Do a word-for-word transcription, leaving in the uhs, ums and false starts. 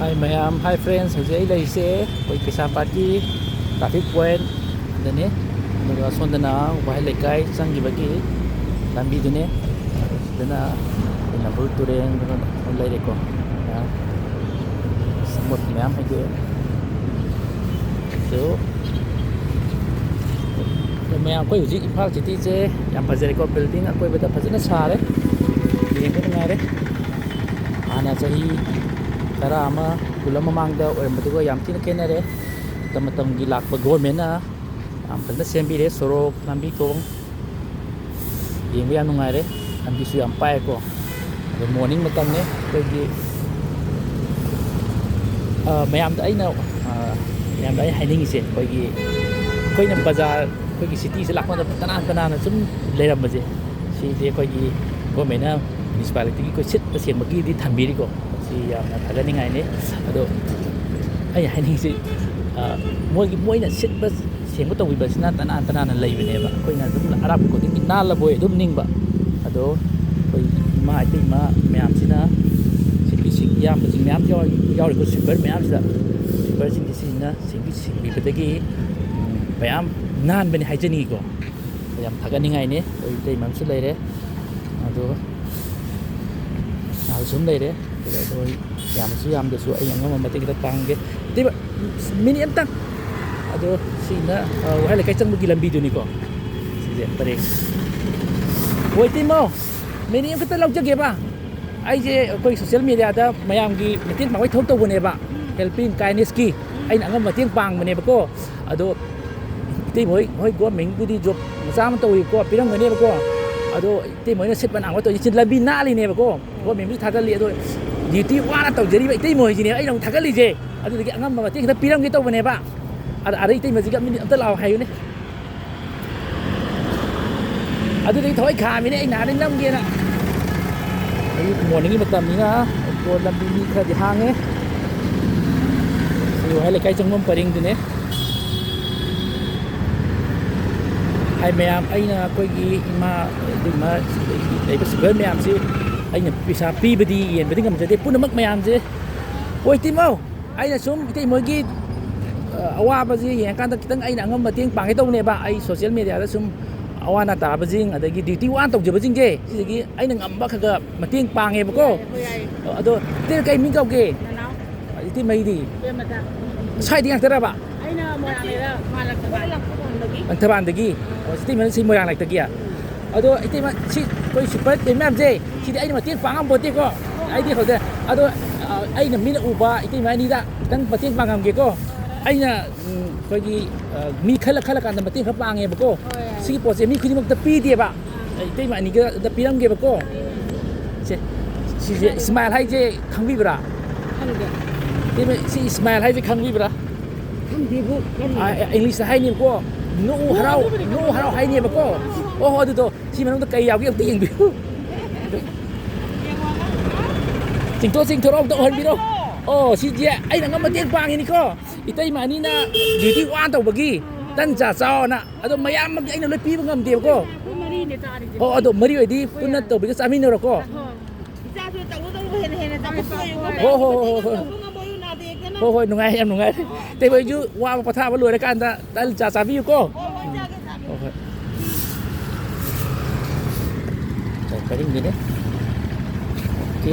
Hi ꯃꯌꯥꯝ, hi friends, ꯍꯧꯖꯤꯛ ꯑꯩ ꯂꯩꯔꯤꯁꯦ ꯑꯩꯈꯣꯏ ꯀꯩꯁꯥꯝꯄꯥꯠꯀꯤ traffic point ꯗꯅꯤ꯫ ꯑꯗꯨꯒ ꯁꯣꯝꯗꯅ ꯋꯥꯍꯦꯡ ꯂꯩꯀꯥꯏ ꯆꯪꯈꯤꯕꯒꯤ ꯂꯝꯕꯤꯗꯨꯅꯤ꯫ ꯁꯤꯗꯅ ꯑꯩꯈꯣꯏ ꯅꯝꯕꯨꯜ ꯇꯨꯔꯦꯜ ꯂꯩꯔꯦꯀꯣ꯫ ꯃꯌꯥꯝ ꯑꯃꯣꯠꯄ ꯃꯌꯥꯝ ꯍꯩꯗꯣꯛꯑꯦ꯫ ꯑꯗꯨ ꯑꯗꯣ ꯃꯌꯥꯝ, ꯑꯩꯈꯣꯏ ꯍꯧꯖꯤꯛ ꯏꯝꯐꯥꯜ cityꯁꯦ ꯌꯥꯝ ꯐꯖꯔꯦꯀꯣ꯫ Building ꯑꯀꯣꯏꯕꯗ ꯐꯖꯅ ꯁꯥꯔꯦ, ꯌꯦꯡꯕ ꯅꯨꯡꯉꯥꯏꯔꯦ꯫ ꯍꯥꯟꯅ ꯆꯍꯤ ꯇꯔꯥ ꯑꯃ, ꯀꯨꯟ ꯑꯃ ꯃꯃꯥꯡꯗ ꯑꯣꯏꯔꯝꯕꯗꯨꯒ ꯌꯥꯝ ꯊꯤꯅ ꯈꯦꯠꯅꯔꯦ꯫ ꯃꯇꯝ ꯃꯇꯝꯒꯤ ꯂꯥꯛꯄ governmentꯅ ꯌꯥꯝ ꯐꯖꯅ ꯁꯦꯝꯕꯤꯔꯦ, ꯁꯣꯔꯣꯛ, ꯂꯝꯕꯤ ꯊꯣꯡ꯫ ꯌꯦꯡꯕ ꯌꯥꯝ ꯅꯨꯡꯉꯥꯏꯔꯦ꯫ ꯂꯝꯕꯤꯁꯨ ꯌꯥꯝ ꯄꯥꯛꯑꯦꯀꯣ꯫ ꯑꯗꯣ morning ꯃꯇꯝꯅꯦ꯫ ꯑꯩꯈꯣꯏꯒꯤ, ꯑ, ꯃꯌꯥꯝꯗ ꯑꯩꯅ, ꯑ, ꯃꯌꯥꯝꯗ ꯑꯩ ꯍꯥꯏꯅꯤꯡꯉꯤꯁꯦ, ꯑꯩꯈꯣꯏꯒꯤ, ꯑꯩꯈꯣꯏꯅ ꯕꯖꯥꯔ, ꯑꯩꯈꯣꯏꯒꯤ cityꯁꯦ ꯂꯥꯛꯄ ꯃꯇꯝꯗ ꯇꯅꯥꯟ ꯇꯅꯥꯟꯅ ꯁꯨꯝ ꯂꯩꯔꯝꯕꯁꯦ, ꯁꯤꯁꯦ ꯑꯩꯈꯣꯏꯒꯤ governmentꯅ, municipalityꯒꯤ ꯑꯩꯈꯣꯏ ꯁꯤꯠꯄ ꯁꯦꯡꯕꯒꯤꯗꯤ ꯊꯝꯕꯤꯔꯤꯀꯣ꯫ ꯁꯤ ꯌꯥꯝꯅ ꯊꯥꯒꯠꯅꯤꯡꯉꯥꯏꯅꯤ꯫ ꯑꯗꯣ ꯑꯩ ꯍꯥꯏꯅꯤꯡꯉꯤꯁꯤ, ꯑ, ꯃꯣꯏꯒꯤ, ꯃꯣꯏꯅ ꯁꯤꯠꯄ ꯁꯦꯡꯕ ꯇꯧꯕꯤꯕꯁꯤꯅ ꯇꯅꯥꯟ ꯇꯅꯥꯟꯅ ꯂꯩꯕꯅꯦꯕ꯫ ꯑꯩꯈꯣꯏꯅ ꯑꯗꯨꯝ ꯑꯔꯥꯞꯄ ꯈꯨꯗꯤꯡꯒꯤ ꯅꯥꯜꯂꯕꯣꯏ ꯑꯗꯨꯝ ꯅꯤꯡꯕ꯫ ꯑꯗꯣ ꯑꯩꯈꯣꯏ ꯏꯃꯥ ꯏꯇꯩꯃ ꯃꯌꯥꯝꯁꯤꯅ, ꯁꯤꯠꯄꯤꯁꯤꯡ ꯏꯌꯥꯝꯕꯁꯤꯡ ꯃꯌꯥꯝ ꯌꯥꯎꯔꯤ-, ꯌꯥꯎꯔꯤꯀꯣ, sweeper ꯃꯌꯥꯝꯁꯤꯗ꯫ Sweeperꯁꯤꯡꯁꯤꯅ ꯁꯦꯡꯕꯤ-, ꯁꯦꯡꯕꯤꯕꯗꯒꯤ, ꯎꯝ, ꯃꯌꯥꯝ ꯅꯥꯟꯕꯅꯤ ꯍꯥꯏꯖꯅꯤꯡꯉꯤꯀꯣ꯫ ꯌꯥꯝ ꯊꯥꯒꯠꯅꯤꯡꯉꯥꯏꯅꯤ꯫ ꯑꯩꯈꯣꯏ ꯏꯇꯩꯃ ꯑꯃꯁꯨ ꯂꯩꯔꯦ꯫ ꯑꯗꯣ ꯑꯍꯜꯁꯨ ꯑꯃ ꯂꯩꯔꯦ꯫ ꯑꯗꯨꯒ ꯑꯩꯈꯣꯏ ꯌꯥꯝꯃꯁꯨ ꯌꯥꯝꯗꯁꯨ ꯑꯩ ꯑꯉꯝꯕ ꯃꯇꯦꯡ ꯈꯤꯇꯪ ꯄꯥꯡꯒꯦ꯫ ꯏꯇꯩꯃ, minute ꯑꯝꯇꯪ꯫ ꯑꯗꯣ ꯁꯤꯅ, ꯑ, ꯋꯥꯍꯦꯡ ꯂꯩꯀꯥꯏ ꯆꯪꯕꯒꯤ ꯂꯝꯕꯤꯗꯨꯅꯤꯀꯣ꯫ ꯁꯤꯁꯦ ꯄꯔꯦꯡ꯫ ꯍꯣꯏ, ꯏꯇꯩꯃꯧ, minute ꯑꯃꯈꯛꯇ ꯂꯧꯖꯒꯦꯕ꯫ ꯑꯩꯁꯦ ꯑꯩꯈꯣꯏ social mediaꯗ ꯃꯌꯥꯝꯒꯤ ꯃꯇꯦꯡ ꯄꯥꯡꯕꯒꯤ ꯊꯕꯛ ꯇꯧꯕꯅꯦꯕ, Helping Kindnessꯀꯤ꯫ ꯑꯩꯅ ꯑꯉꯝꯕ ꯃꯇꯦꯡ ꯄꯥꯡꯕꯅꯦꯕꯀꯣ꯫ ꯑꯗꯣ ꯏꯇꯩꯃ ꯍꯣꯏ, ꯍꯣꯏ, governmentꯕꯨꯗꯤ job ꯃꯆꯥ ꯑꯃ ꯇꯧꯔꯤꯀꯣ, ꯄꯤꯔꯝꯒꯅꯦꯕꯀꯣ꯫ ꯑꯗꯣ ꯏꯇꯩꯃ ꯍꯣꯏꯅ ꯁꯤꯠꯄ ꯅꯥꯟꯕ ꯇꯧꯔꯤꯁꯦ ꯂꯝꯕꯤ ꯅꯥꯜꯂꯤꯅꯦꯕꯀꯣ꯫ Governmentꯕꯨꯁꯨ ꯊꯥꯒꯠꯂꯤ, ꯑꯗꯣ duty ꯋꯥꯅ ꯇꯧꯖꯔꯤꯕ ꯏꯇꯩꯃ ꯍꯣꯏꯁꯤꯅꯦꯕ ꯑꯩꯅ ꯑꯃꯨꯛ ꯊꯥꯒꯠꯂꯤꯁꯦ꯫ ꯑꯗꯨꯗꯨꯒꯤ ꯑꯉꯝꯕ ꯃꯇꯦꯡ ꯈꯤꯇ ꯄꯤꯔꯝꯒꯦ ꯇꯧꯕꯅꯦꯕ꯫ ꯑꯗ, ꯑꯗ ꯏꯇꯩꯃꯁꯤꯒ minute ꯑꯝꯇ ꯂꯥꯛꯑꯣ ꯍꯥꯏꯌꯨꯅꯦ꯫ ꯑꯗꯨꯗꯒꯤ ꯊꯋꯥꯏ ꯈꯥꯝꯃꯤꯅꯦ ꯑꯩ ꯅꯍꯥꯟꯗꯩ ꯅꯝꯒꯦꯅ꯫ ꯑꯌꯨꯛ morningꯒꯤ ꯃꯇꯝꯅꯤꯅ ꯑꯣꯇꯣ ꯂꯝꯕꯤ ꯃꯤ ꯈꯔꯗꯤ ꯍꯥꯡꯉꯦ꯫ ꯁꯤ ꯋꯥꯍꯦꯡ ꯂꯩꯀꯥꯏ ꯆꯪꯐꯝ ꯄꯔꯦꯡꯗꯨꯅꯦ꯫ ꯍꯥꯏ ꯃꯌꯥꯝ, ꯑꯩꯅ ꯑꯩꯈꯣꯏꯒꯤ ꯏꯃꯥ, ꯏꯕꯦꯝꯃ, ꯁꯤꯗꯒꯤ ꯂꯩꯕ sweeper ꯃꯌꯥꯝꯁꯤ ꯑꯩꯅ ꯄꯩꯁꯥ ꯄꯤꯕꯗꯤ, ꯌꯦꯟꯕꯗꯤ ꯉꯝꯖꯗꯦ꯫ ꯄꯨꯝꯅꯃꯛ ꯃꯌꯥꯝꯁꯦ ꯍꯣꯏ, ꯏꯇꯩꯃꯧ, ꯑꯩꯅ ꯁꯨꯝ ꯏꯇꯩꯃꯣꯏꯒꯤ, ꯑ, ꯑꯋꯥꯕꯁꯤ ꯌꯦꯡꯉꯀꯥꯟꯗ ꯈꯤꯇꯪ ꯑꯩꯅ ꯑꯉꯝꯕ ꯃꯇꯦꯡ ꯄꯥꯡꯒꯦ ꯇꯧꯕꯅꯦꯕ꯫ ꯑꯩ social media ꯗ ꯁꯨꯝ ꯑꯋꯥ ꯑꯅꯥ ꯇꯥꯕꯁꯤꯡ, ꯑꯗꯒꯤ duty ꯋꯥꯅ ꯇꯧꯖꯕꯁꯤꯡꯁꯦ, ꯁꯤꯁꯤꯒꯤ ꯑꯩꯅ ꯉꯝꯕ ꯈꯔ ꯈꯔ ꯃꯇꯦꯡ ꯄꯥꯡꯉꯦꯕꯀꯣ꯫ ꯍꯣꯏ, ꯌꯥꯏꯌꯦ꯫ ꯑꯗꯣ ꯏꯇꯩ ꯀꯩ ꯃꯤꯡ ꯀꯧꯒꯦ? ꯅꯅꯥꯎ꯫ ꯏꯇꯩꯃꯩꯗꯤ? ꯏꯕꯦꯝꯃꯗ꯫ ꯁ꯭ꯋꯥꯏꯗ ꯉꯥꯛꯇꯔꯕ? ꯑꯩꯅ ꯃꯣꯏꯔꯥꯡꯂꯩꯔ, ꯃꯥꯅ ꯂꯪꯊꯕꯥꯜ꯫ ꯂꯪꯊꯕꯥꯜꯗꯒꯤ? ꯑꯣ, ꯏꯇꯩꯃꯅ ꯁꯤ ꯃꯣꯏꯔꯥꯡ ꯂꯩꯔꯛꯇꯒꯤ? ꯑꯗꯣ ꯏꯇꯩꯃ, ꯁꯤ ꯑꯩꯈꯣꯏ super ꯇꯦꯟ ꯃꯌꯥꯝꯁꯦ, ꯁꯤꯗꯤ ꯑꯩꯅ ꯃꯇꯦꯡ ꯄꯥꯡ ꯉꯝꯄꯣꯠꯇꯦꯀꯣ꯫ ꯑꯩꯗꯤ ꯍꯧꯖꯤꯛ, ꯑꯗꯣ, ꯑ, ꯑꯩꯅ ꯃꯤꯅ ꯎꯕ ꯏꯇꯩꯃ ꯑꯅꯤꯗ ꯈꯤꯇꯪ ꯃꯇꯦꯡ ꯄꯥꯡꯉꯝꯒꯦꯀꯣ꯫ ꯑꯩꯅ, ꯎꯝ, ꯑꯩꯈꯣꯏꯒꯤ, ꯑ, ꯃꯤ ꯈꯜꯂ ꯈꯜꯂ ꯀꯥꯟꯗ ꯃꯇꯦꯡ ꯈꯔ ꯄꯥꯡꯉꯦꯕꯀꯣ꯫ ꯍꯣꯏ꯫ ꯁꯤꯒꯤ ꯄꯣꯠꯁꯦ ꯃꯤ ꯈꯨꯗꯤꯡꯃꯛꯇ ꯄꯤꯗꯦꯕ꯫ ꯏꯇꯩꯃ ꯑꯅꯤꯒ ꯑꯝꯇ ꯄꯤꯔꯝꯒꯦꯕꯀꯣ꯫ ꯁꯦ, ꯁꯤꯁꯦ smile ꯍꯥꯏꯁꯦ ꯈꯪꯕꯤꯕ꯭ꯔꯥ? ꯈꯪꯗꯦ꯫ ꯏꯇꯩꯃ, ꯁꯤ smile ꯍꯥꯏꯁꯦ ꯈꯪꯕꯤꯕ꯭ꯔꯥ? ꯈꯪꯗꯦꯕꯨ, ꯈꯪꯗꯦ꯫ ꯑ, ꯑ, English ꯇ ꯍꯥꯏꯅꯦꯕꯀꯣ꯫ ꯅꯣꯛꯎ ꯍꯔꯥꯎ, ꯑꯗꯨꯕꯨꯗꯤ ꯅꯣꯛꯎ ꯍꯔꯥꯎ ꯍꯥꯏꯅꯦꯕꯀꯣ꯫ ꯑꯣ, ꯍꯣ, ꯑꯗꯨꯗꯣ ꯁꯤ ꯃꯅꯨꯡꯗ ꯀꯩ ꯌꯥꯎꯒꯦ ꯑꯝꯇ ꯌꯦꯡꯕꯤꯌꯨ꯫ ꯆꯤꯡꯊꯣꯛ, ꯆꯤꯡꯊꯣꯔꯛꯑꯣ, ꯑꯝꯇ ꯎꯍꯟꯕꯤꯔꯣ꯫ ꯑꯣ, ꯁꯤꯁꯦ ꯑꯩꯅ ꯉꯝꯕ ꯃꯇꯦꯡ ꯄꯥꯡꯉꯤꯅꯤꯀꯣ꯫ ꯏꯇꯩꯃ ꯑꯅꯤꯅ duty ꯋꯥꯅ ꯇꯧꯕꯒꯤ ꯇꯟ ꯆꯥ ꯆꯥꯎꯅ꯫ ꯑꯗꯣ ꯃꯌꯥꯝꯃꯛꯇꯤ ꯑꯩꯅ ꯂꯣꯏ ꯄꯤꯕ ꯉꯝꯗꯦꯕꯀꯣ꯫ ꯑꯩꯈꯣꯏ ꯃꯔꯤꯅꯦ ꯆꯥꯔꯤꯁꯦ꯫ ꯑꯣ, ꯑꯗꯣ ꯃꯔꯤ ꯑꯣꯏꯗꯤ ꯄꯨꯟꯅ ꯇꯧꯕꯤꯒ ꯆꯥꯃꯤꯟꯅꯔꯣꯀꯣ꯫ ꯍꯣꯏ꯫ ꯏꯆꯥꯁꯨ ꯇꯧꯕ ꯇꯧꯕ ꯍꯦꯟꯅ ꯍꯦꯟꯅ ꯆꯥꯎꯈꯠꯄ ꯑꯣꯏꯌꯨꯀꯣ꯫ ꯍꯣꯏ, ꯍꯣꯏ, ꯍꯣꯏ, ꯍꯣꯏ, ꯍꯣꯏ꯫ ꯇꯧꯕ ꯉꯝꯕ ꯑꯣꯏꯌꯨ, ꯅꯥꯗ ꯌꯦꯛꯇꯅ꯫ ꯍꯣꯏ, ꯍꯣꯏ, ꯅꯨꯡꯉꯥꯏ, ꯌꯥꯝ ꯅꯨꯡꯉꯥꯏꯔꯦ꯫ ꯏꯇꯩꯃ ꯍꯣꯏꯁꯨ ꯋꯥꯕ ꯄꯣꯊꯥꯕ ꯂꯣꯏꯔꯀꯥꯟꯗ ꯇꯟ ꯆꯥ ꯆꯥꯕꯤꯌꯨꯀꯣ꯫ ꯍꯣꯏ, ꯍꯣꯏ, ꯆꯥꯒꯦ, ꯆꯥꯒꯦ꯫ ꯍꯣꯏ, ꯍꯣꯏ꯫ ꯆꯥ ꯄꯥꯏꯅꯤꯡꯗꯦꯅꯦ꯫ OK꯫